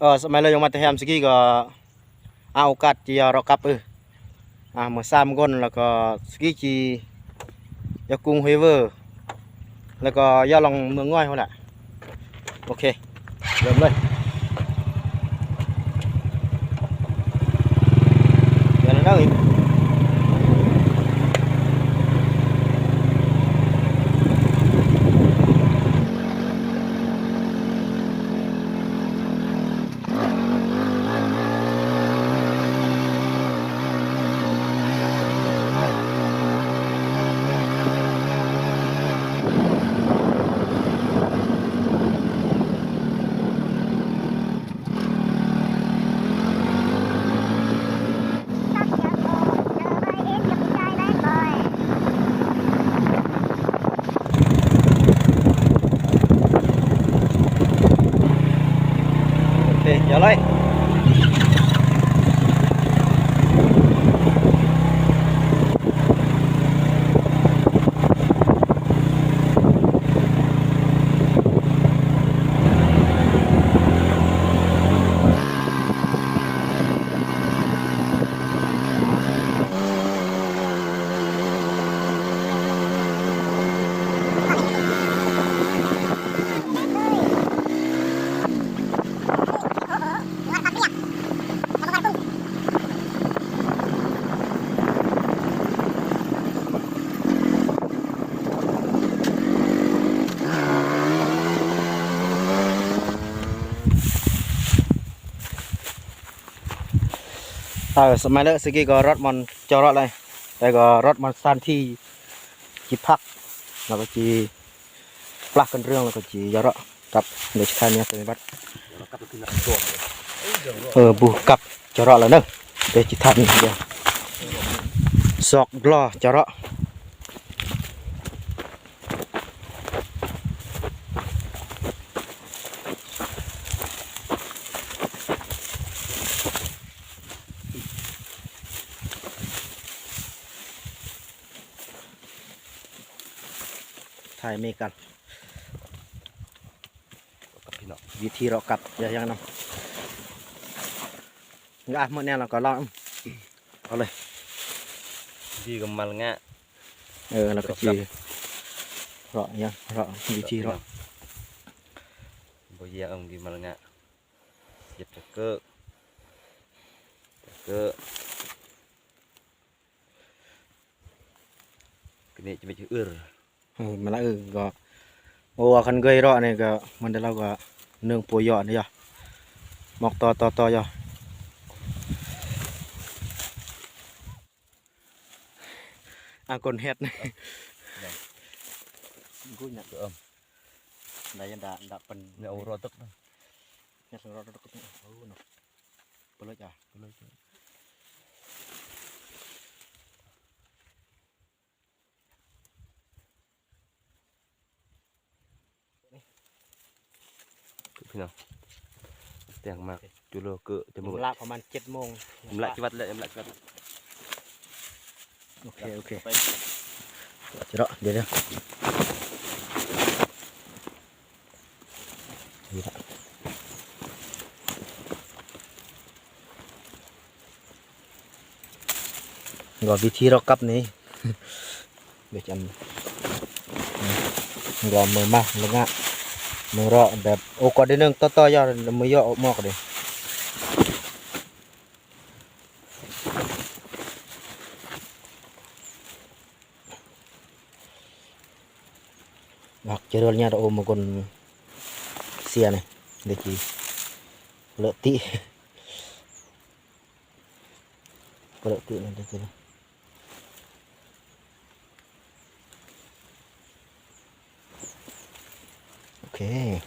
ເອີ ສະໄໝເລີຍ ຢອງມາແຕ່ແຮມ ສະກີກໍ ອາ ໂອກາດ ຈີຢາເລາະກັບ ເອີ ອາ ເມືອສາມຄົນ ແລ້ວກໍ ສະກີຈີຢາກຸງ ຮວຍເວີ ແລ້ວກໍຢາລອງເມືອງງ່ອຍພຸ້ນແຫຼະ. ໂອເຄ ເລີ່ມເລີຍ. ໂອເຄ ຈອດເລີຍ. ເອີ ສະໄໝເລີຍ ສະກີກໍຮອດບ່ອນຈອດເລາະເລີຍ ແຕ່ກໍຮອດບ່ອນສະຖານທີ່ຈີພັກ ແລ້ວກໍຈີ ປາກກັນເລື່ອງ ແລ້ວກໍຈີຢາເລາະກັບ ໂດຍສະຖານີສະຫວັດ ເອີ ບຸກັບຈະເລາະແລ້ວເນີ ເດຈິທັນ ຊອກລໍຈະເລາະ. ຖ່າຍເມກັນ ກັບພີ່ນ້ອງ ວິທີເລາະກັບ ຢ່າຫຍັງນຳ ງາໝົດແນວແລ້ວກໍລອງ ເອົາເລີຍ ດີກໍມັນງະ ເອີ ແລ້ວກໍຈີ ເລາະຫຍັງ ເລາະ ວິທີເລາະ ບໍ່ຢາກເອົາດີມັນງະ ເກັບຕະເກີ ຕະເກີ ກະນີ້ຈະມີອື ເອີ ມາລະ ເອີ ກໍ ໂອ້ ຄັນເຄີຍເລາະນີ້ກໍ ມັນໄດ້ລາວກໍ ເນື່ອງປົວຢອດນີ້ຢະ ໝອກຕໍ່ຕໍ່ຕໍ່ຢະ ອາ ກົນເຮັດ ກູນະ ໄດ້ຍັນດາ ດາປັນ ເອົາລໍຕຶກ ເຮັດລໍຕຶກ ໂອ້ ເນາະ ປະເລີຍຈ້າ ປະເລີຍຈ້າ. ພີ່ນ້ອງ ແຕ່ງມາຈູໂລເກີະຈະໝົດ ລະປະມານເຈັດໂມງ ລະກິວັດແລ້ວ ລະກິວັດ ໂອເຄ ໂອເຄ ໄປ ຈະເລາະ ດຽວ ດຽວ ນີ້ລະ ກໍວິທີເລາະກັບນີ້ ເປັນຈັ່ງ ກໍມືມາລະງະ ມືເລາະແບບ ໂອ ກໍໄດ້ໜຶ່ງຕໍ່ໆ ຢ່າມືເຍາະອອກໝອກເດ້. ອາກຈະເດີນຍາດໂອມາກົນເສຍນີ້ ເດຈີເລາະຕິ ເລາະຕິນີ້ ເດຈີ ໂອເຄ. ໂ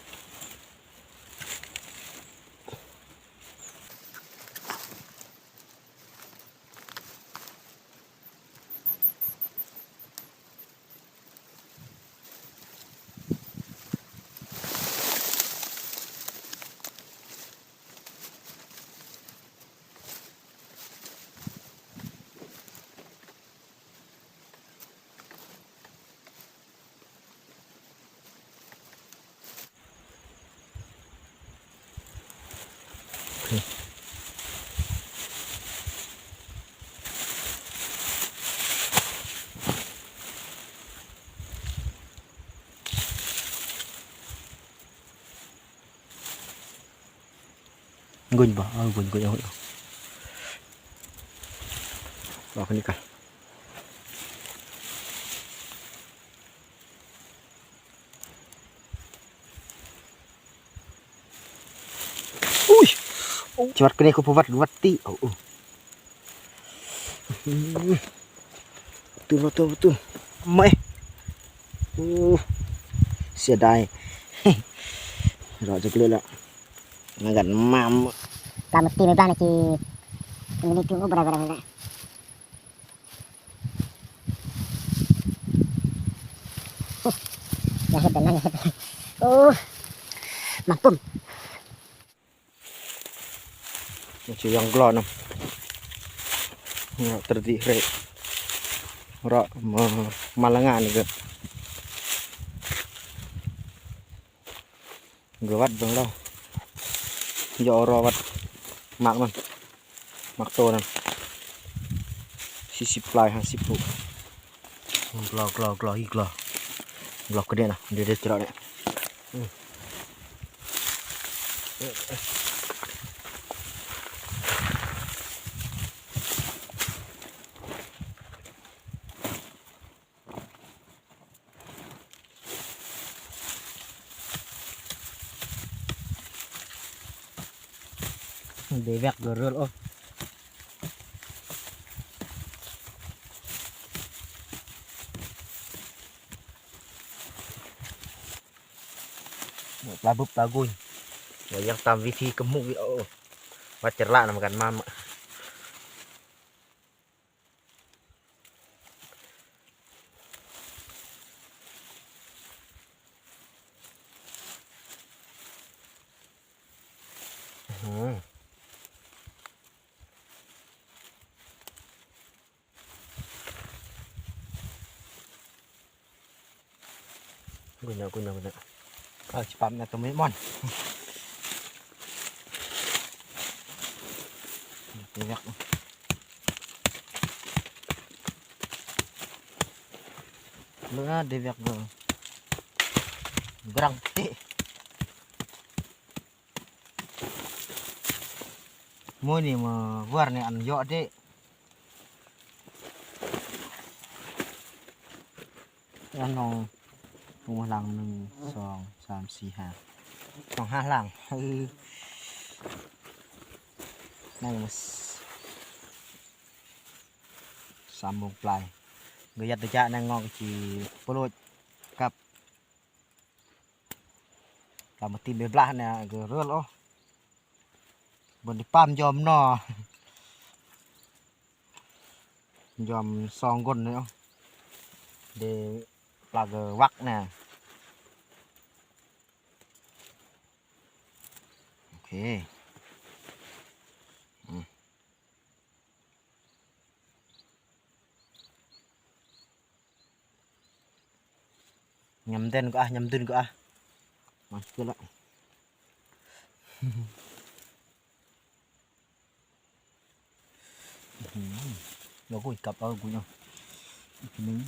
ກຸນບໍ່? ເອົາກຸນ ກຸນ ເອົາ ເອົາ ອອກນີ້ກ່ອນ. ອຸ້ຍ ໂອ້ ຈະວັດກະເນ ຄຸປະວັດວັດຕິ ເອົາ ໂອ້ ຕຸນ ຕຸນ ຕຸນ ມາ ໂອ້ ເສຍດາຍ ເລາະຈັກເລີຍລະ ມາກັນມາ ປາໝຶກຕີນໃບບານນີ້ ມັນມີຕິ້ງ ໂອ້ ບໍ່ໄດ້ ບໍ່ໄດ້ ບໍ່ໄດ້. ຢ່າເຮັດແບບນັ້ນ ຢ່າເຮັດແບບນັ້ນ ໂອ້ ມັນປຸ້ມ ມັນຊິຍັງກລໍນຳ ເນາະ ຕະດິເຣ ເນາະ ມາ ມາລະງານນີ້ກໍ ກະວັດເບິ່ງລາວ ຢໍລໍວັດ ໝາກມັນ ໝາກໂຕນັ້ນ ສີ່ສິບປາຍ ຫ້າສິບ ກລໍ ກລໍ ກລໍ ອີກ ກລໍ ກລໍກະເດນນະ ດຽວ ດຽວ ຈະເລາະນີ້ ອື. ເດແວັກເດີເຣືອນ ໂອ້ ປາບຶບປາກຸຍ ວ່າຢາກຕາມວິທີກະມຸກ ໂອ້ ວ່າຈະລະນຳກັນມາ. ກຸນເນາະ ກຸນເນາະ ກຸນເນາະ ເອົາຊິປັບນະໂຕເມມອນ ເດແວັກ ເລີຍເດແວັກ ເລີຍກຳລັງເຕະ ມື້ນີ້ມາເວີນນີ້ອັນເຍາະເດ ອັນນ້ອງ ລົງມາຫຼັງ ໜຶ່ງ ສອງ ສາມ ສີ່ ຫ້າ ສອງ ຫ້າຫຼັງ ເອີ ໃນມາ ສາມໂມງປາຍ ກະຢັດໄດ້ຈະນາງງອກກະຈີໂປໂລດກັບ ກະມາຕີນເບບລາແນະ ກະເລື່ອນ ໂອ ບໍ່ໄດ້ປ້າມຍອມນໍ ຍອມສອງຄົນເນາະ ເດ ປາກະວັກນະ ໂອເຄ ອືມ. ຍຳເດັ່ນກໍອະ ຍຳດຶນກໍອະ ມາເກີນລະ ອືມ ເອົາກຸຍກັບເອົາກຸຍເອົາ ອີກທີໜຶ່ງ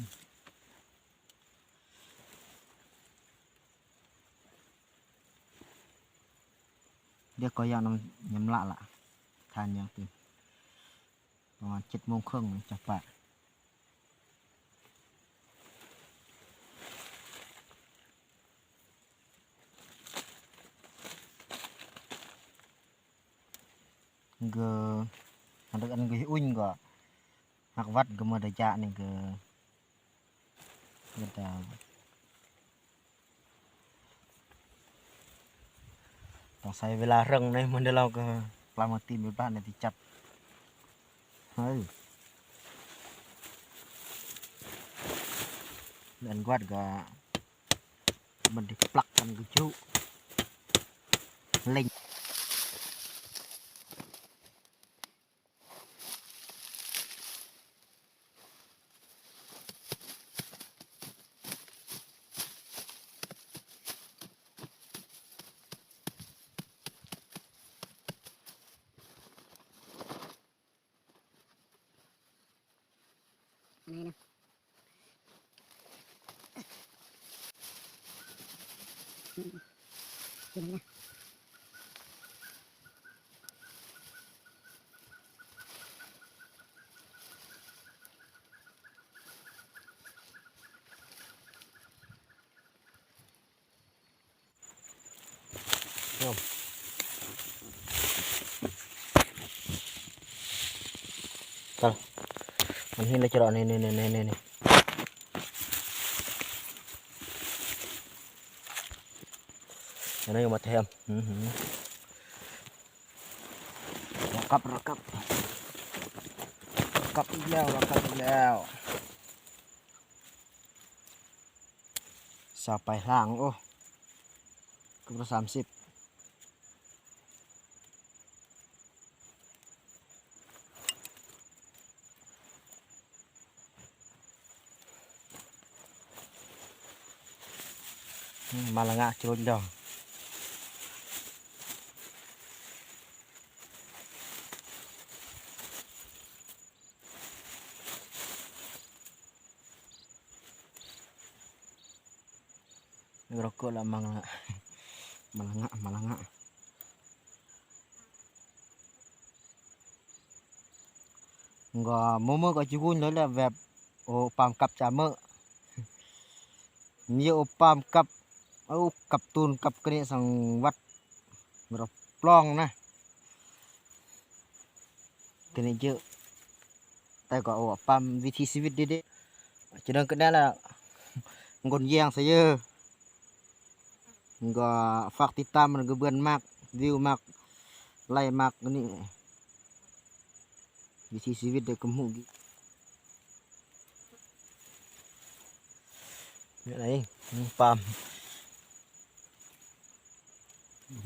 ດຽວກໍຢາກນຳ ຍຳລະລະ ທານຍັງຕື່ມ ປະມານເຈັດໂມງເຄິ່ງຈະປະ ເກີ ອັນເດີ ອັນເກີ ອຸຍ ກໍ ຫາກວັດກໍເມື່ອໄດ້ຈະນີ້ກໍ ກໍຕາມ ຕ້ອງໃຊ້ເວລາເຮິງໃນມື້ນີ້ ລາວກໍປາມາຕີນເປັນປານທີ່ຈັບ ເຮີ້ຍ ແລ່ນກວາດກໍມັນໄດ້ປລັກກັນກໍຈຸເລັ່ງ. ນີ້ນະ ອືມ ກິນນະ. ມັນເຫັນແລ້ວຈະເລາະ ນີ້ໆໆໆ ອັນນີ້ມາແຖມ ອືຫື ລາກັບ ລາກັບ ລາກັບອີກແລ້ວ ລາກັບອີກແລ້ວ ຊາວປາຍຫາງ ໂອ້ ເກືອບສາມສິບ ມາລະງະຈຸດດອງ ໂລໂກ້ລະມັງລະ ມາລະງະ ມາລະງະ ກໍໂມເມີກໍຈິວຸນເລີຍແຫຼະ ແບບ ໂອ ປາມກັບຈາເມີ ມີໂອປາມກັບ ໂອ ກັບຕູນກັບກະນິສັງວັດ ກໍປອງນະ ກະນິເຢີ ແຕ່ກໍ ໂອ ປາມວິຖີຊີວິດເດ ຈະເດີນກັນແດ່ລະ ງົນແຍງຊະເຢີ ກໍຝາກຕິດຕາມມັນກໍເບືອນມັກ ວິວມັກ ໄລມັກ ອັນນີ້ ວິຖີຊີວິດເດີກຳຮູ້ກິ ນີ້ໄດ໋ ປາມ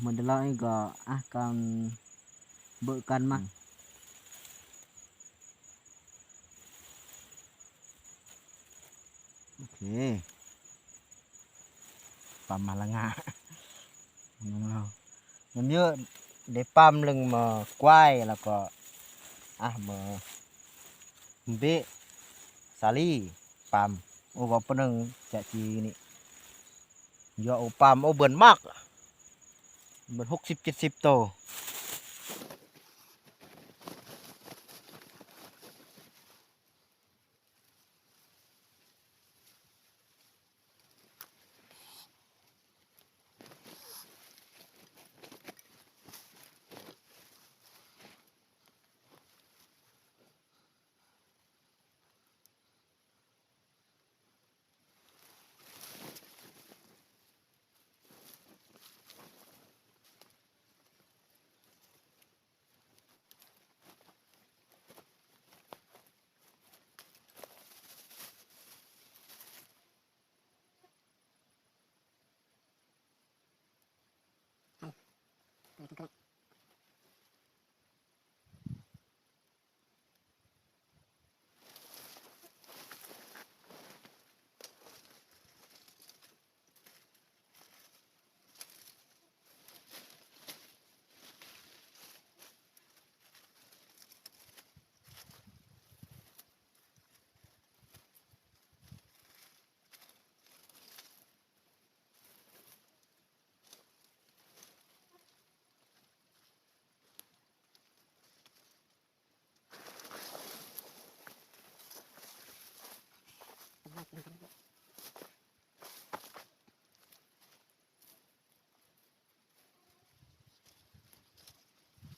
ມັນໄດ້ລາວເອງກໍ ອາ ການເບີການມັກ ໂອເຄ ປາມມາລະງະ ມັນເຍອະ ໄດ້ປາມເລື່ອງມາກວາຍ ແລ້ວກໍ ອາ ມາເບ ສາລີ ປາມ ໂອ ເວົ້າປະໜຶ່ງຈະຈີນີ້ ເຍອະ ໂອ ປາມ ໂອ ເບືອນມັກ ເບືອນຫົກສິບເຈັດສິບໂຕ. ສະບາຍດີ.